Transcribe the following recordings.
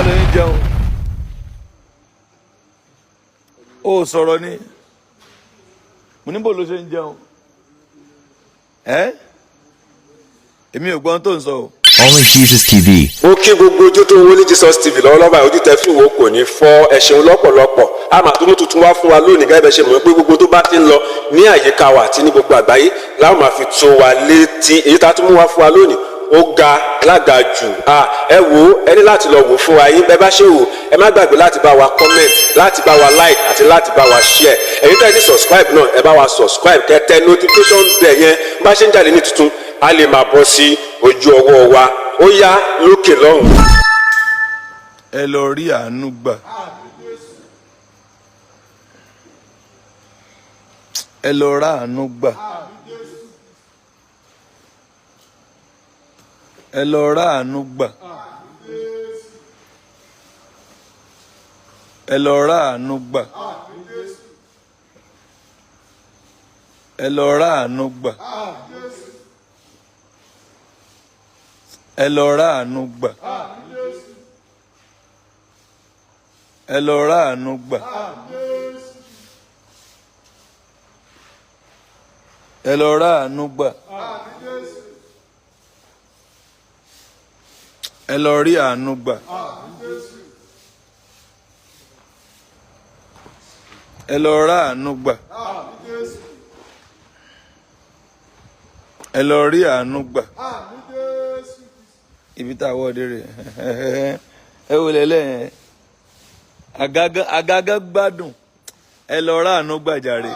Báwo ló ń jẹun? Ó sọ̀rọ̀ ni. Mo ní bò ló ṣe ń jẹun? Ẹ́, èmi ò gbọ́n tó ń sọ o. Only Jesus TV. Mo kí gbogbo ojú tó ń wọlé Jesus TV lọ́wọ́lọ́wọ́ báyìí. Ojú tẹ fi wò kò ní fọ́. Ẹ ṣeun lọ́pọ̀lọpọ̀. A máa tún mú tuntun wá fún wa lónìí. Gẹ́gẹ́ bẹ́ẹ̀ ṣe mọ̀ pé gbogbo tó bá ti ń lọ ní àyíká wa àti ní gbogbo àgbáyé láwọn máa fi tó wa létí. Èyí tá a tún mú wá fún wa lónìí, ó ga lága jù. Ẹ wò ó, ẹ ní láti lọ wò fún wa yín. Bẹ́ẹ̀ bá ṣe wò, ẹ má gbàgbé láti bá wa comment, láti bá wa like àti láti bá wa share. Ẹ̀yin tẹ́ ẹ ti subscribe náà, ẹ bá wa subscribe, kẹ́ tẹ notification bell yẹn. Bá ṣe ń jáde ní tuntun, a lè máa bọ́ sí ojú ọwọ́ wa. Ó yá, lókè lọ́hùn. Ẹ lọ rí àánú gbà. Ẹ lọ rà àánú gbà. Ẹ lọ rà àánú gbà. Ẹ lọ rà àánú gbà. Ẹ lọ rà àánú gbà. Ẹ lọ rà àánú gbà. Ẹ lọ rà àánú gbà. Ẹ lọ rà àánú gbà. Ẹ lọ rí àánú gbà. Ẹ lọ rà àánú gbà. Ẹ lọ rí àánú gbà. Ibi tá a wọ́ dé rè, ẹ wò lẹ́lẹ́ àgàgà gbádùn. Ẹ lọ rà àánú gbà jàre.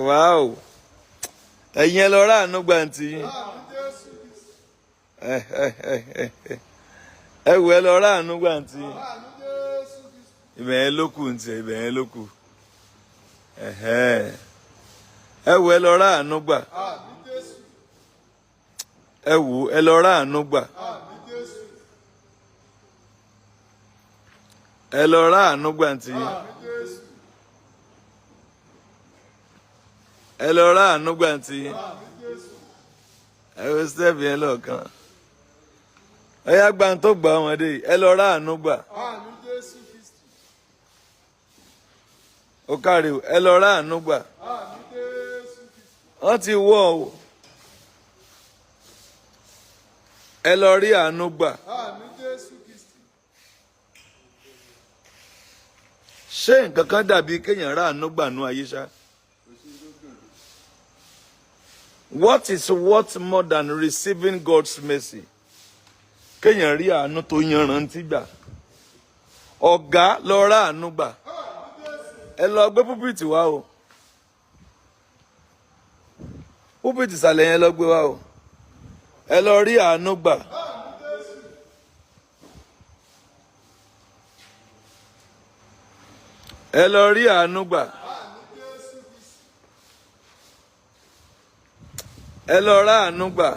Wáò, ẹ̀yin, ẹ lọ rà àánú gbà ntì yín. Ẹ wò, ẹ lọ rà àánú gbà ntì yín. Ibẹ̀ yẹn ló kù ntì, ibẹ̀ yẹn ló kù. Ẹ wò, ẹ lọ rà àánú gbà. Ẹ wò, ẹ lọ rà àánú gbà. Ẹ lọ rà àánú gbà ntì yín. Ẹ lọ rà àánú gbà ntì yín. Ẹ wo step yẹn lọ́ọ̀kan. Ẹ yá gba tó gbà ọmọdé yìí. Ẹ lọ rà àánú gbà. Ó kárí o. Ẹ lọ rà àánú gbà. Wọ́n ti wọ́ o. Ẹ lọ rí àánú gbà. Ṣé nǹkan kan dàbí kéèyàn rà àánú gbà nú ayé ṣá? What is worth more than receiving God's mercy? Kéèyàn rí àánú tó yanrantí gbà. Ọ̀gá, lọ rà àánú gbà. Ẹ lọ gbé pulpit wá o. Pulpit ìsàlẹ̀ yẹn, lọ gbé wá o. Ẹ lọ rí àánú gbà. Ẹ lọ rí àánú gbà. Ẹ lọ rà àánú gbà.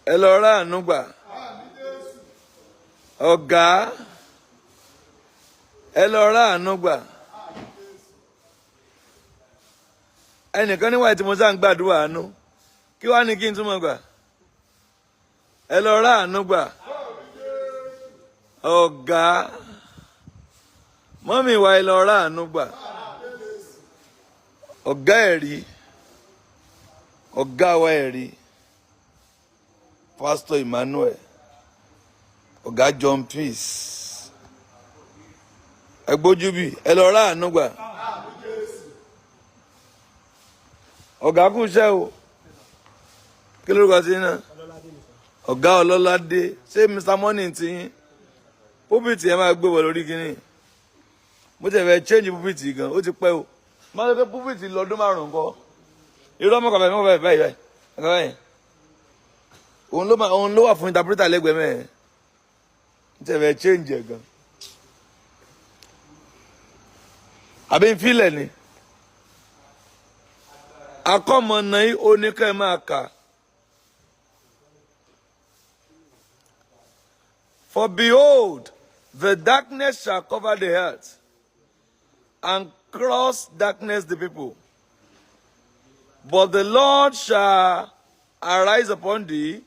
Ẹ lọ rà àánú gbà. Ọ̀gá, ẹ lọ rà àánú gbà. Ẹnìkan níwáyé tí mo sá ń gbàdúrà àánú, kí wàá ní kí n túmọ̀ gbà? Ẹ lọ rà àánú gbà. Ọ̀gá, mummy wa, ẹ lọ rà àánú gbà. Ọ̀gá, ẹ̀rí ọ̀gá wa, ẹ̀rí Pastor Emmanuel, ọ̀gá John Peace, ẹgbójú bì. Ẹ lọ rà àánú gbà. Ọ̀gá, kú iṣẹ́ o. Kí lórúkọ sí náà? Ọ̀gá Ọlọ́ládé. Ṣé Mr Money ti yín? Pulpit yẹn máa gbé wọ lórí kínní. Mo ti fẹ́ change pulpit gan, ó ti pẹ́ o. Máa ń sọ pé pulpit lọ́dún 5 kọ́. Irọ́, mọ́kànlá mọ́kànlá báyìí báyìí báyìí. Òun ló wà fún interpreter lẹ́gbẹ̀ẹ́ mẹ́ẹ̀. Mo ti fẹ́ change ẹ̀ gan. Àbí ń filẹ̀ ni akọ́mọ̀nà yìí, ó ní ká ẹ máa kà. For behold, the darkness shall cover the earth, and cross darkness the people. But the Lord shall arise upon thee,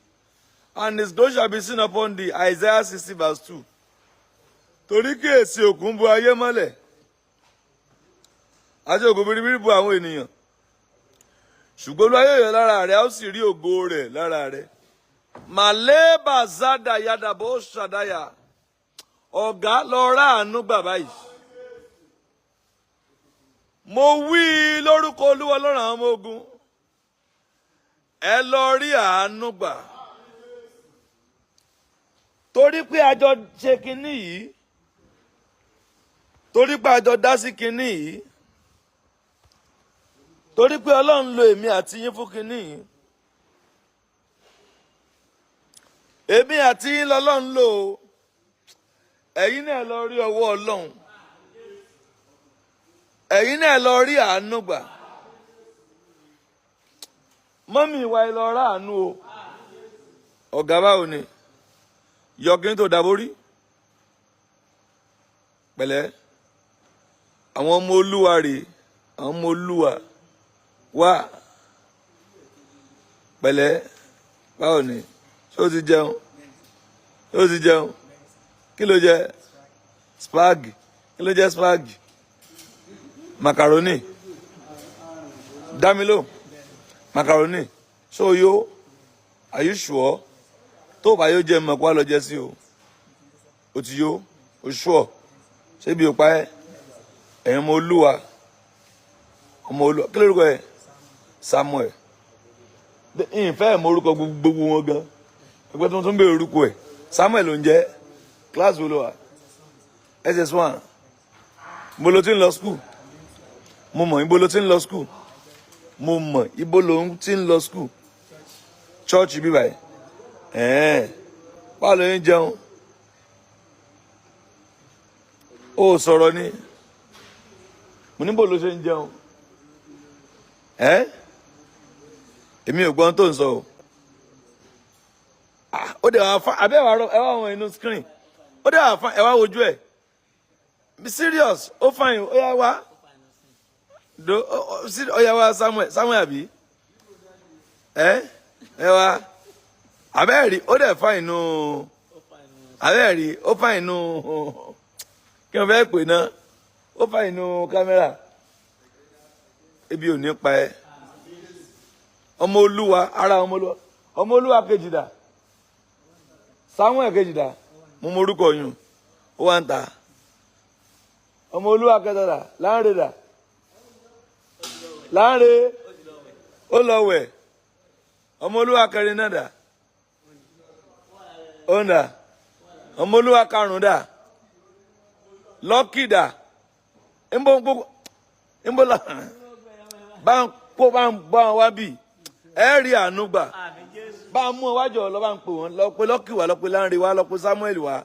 and his glory shall be seen upon thee. Isaiah 60 verse 2. Torí kíyèsí, òkùnkùn bo ayé mọ́lẹ̀, àti òkùnkùn biribiri bo àwọn ènìyàn. Ṣùgbọ́n Olúwa yóò yọ lára rẹ̀, a ó sì rí ògo rẹ̀ lára rẹ̀. Màlẹ́bà zádà yàdàbọ̀ ṣàdáyà. Ọ̀gá, lọ ráàánú gbà báyìí. Mo wí lórúkọ Olúwa Ọlọ́run àwọn ọmọ ogun. Ẹ lọ rí àánú gbà. Torí pé a jọ ṣe kinní yìí, torí pé a jọ dá sí kinní yìí, torí pé Ọlọ́run lo èmi àti yín fún kinní yìí. Èmi àti yín lọ́lọ́run lò ó. Ẹ̀yin náà lọ rí ọwọ́ Ọlọ́run. Ẹ̀yin náà lọ rí àánú gbà. Mummy wa, ẹ lọ rí àánú o. Ọ̀gá, báwo ni? Yọkín tó dàbórí. Pẹ̀lẹ́. Àwọn ọmọ Olúwa rèé. Àwọn ọmọ Olúwa wá. Pẹ̀lẹ́. Báwo ni? Ṣé o ti jẹun? Ṣé o ti jẹun? Kí ló jẹ? Spag. Kí ló jẹ spag? Macaroni. Dámilò. Macaroni. Ṣé o yó? Are you sure? Tó o bá yóò jẹ mọ̀ kó wá lọ jẹ sí o. O ti yó? O sure? Ṣé bí o pa ẹ́? Ẹ̀yin ọmọ Olúwa. Ọmọ Olúwa. Kí lórúkọ ẹ? Samuel. Ìfẹ́ ẹ̀ mọ orúkọ gbogbo wọn gan. Ẹgbẹ́ tó ń bèèrè orúkọ ẹ̀. Samuel ló ń jẹ́. Class wo ló wà? SS1. Mo ló ti ń lọ school. Mo mọ̀, ibo ló ti ń lọ school. Mo mọ̀, ibo ló ti ń lọ school. Church bí báyìí. Ẹ̀ẹ́n. Báwo ló ń jẹun? Ó sọ̀rọ̀ ni. Mo ní bò ló ṣe ń jẹun. Ẹ́, èmi ò gbọ́n tó ń sọ o. Ah, ó dẹ̀ wá fún abẹ́ wa rọ ẹ wá wọn inú screen. Ó dẹ̀ wá fún ẹ wá wojú ẹ̀. Be serious, ó fine, ó yá wá. Do ó yá wá, Samuel, Samuel àbí? Ẹ ẹ wá. Abẹ́ rí, ó dẹ̀ fine nù. Abẹ́ rí, ó fine nù. Kí wọ́n fẹ́ pè náà? Ó fine nù camera. Ebi ò ní pa ẹ́. Ọmọ Olúwa, ara ọmọ Olúwa. Ọmọ Olúwa kejì dà. Samuel kejì dà. Mo mọ orúkọ yùn. Ó wá ń ta. Ọmọ Olúwa kẹta dà. Láńre dà. Láńre. Ó lọ wẹ̀. Ọmọ Olúwa kẹrin náà dà. Ó ń dà. Ọmọ Olúwa karùn-ún dà. Lọ́kì dà. Nbọ gbogbo nbọ la bá ń kó bá ń bá wọn wá bì. Ẹ rí àánú gbà. Bá ń mú ọ wájọ lọ, bá ń pè wọn, lọ pé Lọ́kì wá, lọ pé Láńre wá, lọ pé Samuel wá,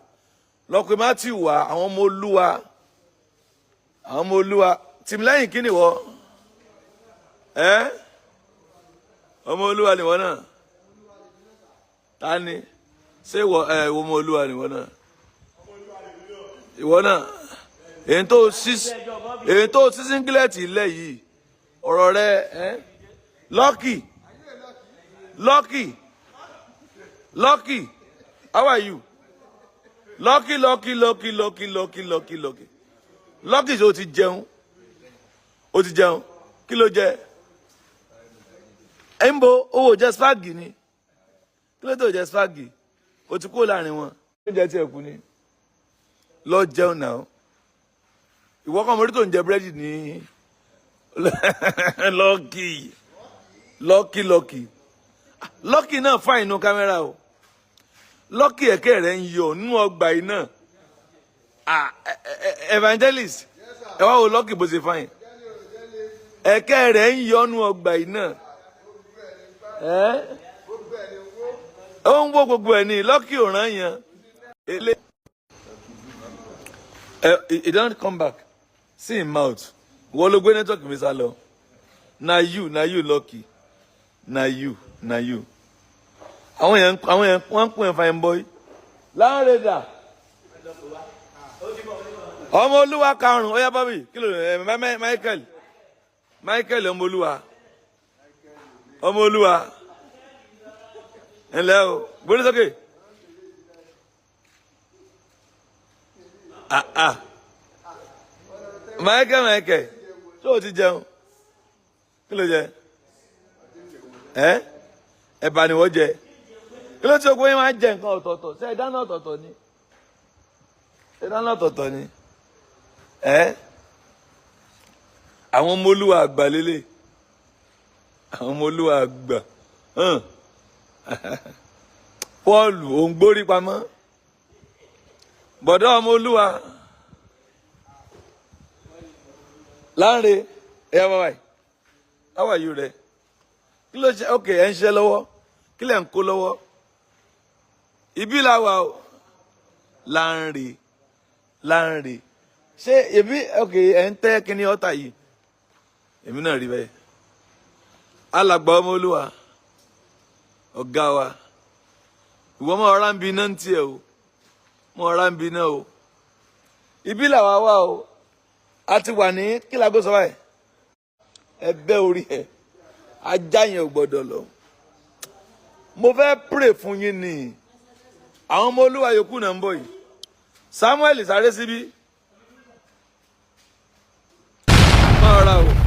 lọ pé Matthew wá. Àwọn ọmọ Olúwa, àwọn ọmọ Olúwa. Tìmílẹ́yìn, kí ni wọ́ ẹ? Ọmọ Olúwa ni wọ́n náà. Ta ni ṣé ìwọ ẹ? Ìwọ ọmọ Olúwa ni wọ́n náà. Ìwọ náà, èyí tó sí singlet ilẹ̀ yìí, ọ̀rọ̀ rẹ ẹ. Lucky, Lucky, Lucky, how are you? Lucky, Lucky, Lucky, Lucky, Lucky, Lucky, Lucky, Lucky, ṣé o ti jẹun? O ti jẹun? Kí ló jẹ? Ẹ ń bo owó jẹ spag ni. Kí ló tó jẹ spag? O ti kúrò láàrin wọn. Oúnjẹ tí ẹ kú ni. Lọ jẹun náà. Ìwọ kan mo rí tó ń jẹ búrẹ́dì ní. Lucky, Lucky, Lucky, Lucky náà fine inú camera o. Lucky, ẹ̀kẹ́ rẹ̀ ń yọ nínú ọgbà yìí náà. Ah, evangelist, ẹ wá wo Lucky bó ṣe fine. Ẹ̀kẹ́ rẹ̀ ń yọ nínú ọgbà yìí náà. Ẹ́, ó ń wó gbogbo ẹ̀ ní. Lucky ò rán yan. Ele ẹ, he don come back. See him mouth. Wọ́n ló gbé network mi sá lọ. Na you, na you, Lucky, na you, na you. Àwọn èèyàn wọ́n ń pè é fine boy. Láńrè dà? Ọmọ Olúwa karùn-ún, ó yá, bábí kí ló ẹ? Michael, Michael, ọmọ Olúwa, ọmọ Olúwa. Ńlẹ́ o, gbórí sókè. Ah ah. Michael Michael, ṣé o ti jẹun? Kí ló jẹ? Ẹ ẹ̀bà ni wọ́n jẹ. Kí ló ti o pé yín máa ń jẹ nǹkan ọ̀tọ̀ọ̀tọ̀? Ṣé ẹ dáná ọ̀tọ̀ọ̀tọ̀ ni? Ṣé ẹ dáná ọ̀tọ̀ọ̀tọ̀ ni? Ẹ àwọn ọmọ olúwa àgbà lélẹ̀. Àwọn ọmọ olúwa àgbà. Hàn. Pọ́ọ̀lù òun gbórí pamọ́. Bọ̀dá ọmọ olúwa. Láńre, ẹ̀yà bàbá yìí, how are you rẹ̀? Kí ló ṣe? Ok, ẹ̀ ń ṣe lọ́wọ́. Kí lẹ̀ ń kó lọ́wọ́? Ibi la wà o. Láńre, Láńre. Ṣé ibi ok ẹ̀ ń tẹ́ kíní ọ̀tà yìí? Èmi náà rí bẹ́ẹ̀. Alàgbà ọmọ olúwa, ọ̀gá wa. Ìwọ mọ̀ ọ̀rá ń bi iná ń tiẹ̀ o. Mọ̀ ọ̀rá ń bi iná o. Ibi làwa wà o. A ti wà ní kí la gbé sọ báyìí? Ẹ bẹ́ orí ẹ̀. Ajá yẹn ò gbọ́dọ̀ lọ. Mo fẹ́ pray fún yín ni. Àwọn ọmọ olúwa yòókù náà ń bọ̀ yìí. Samuel sáré síbí. Máa ra o.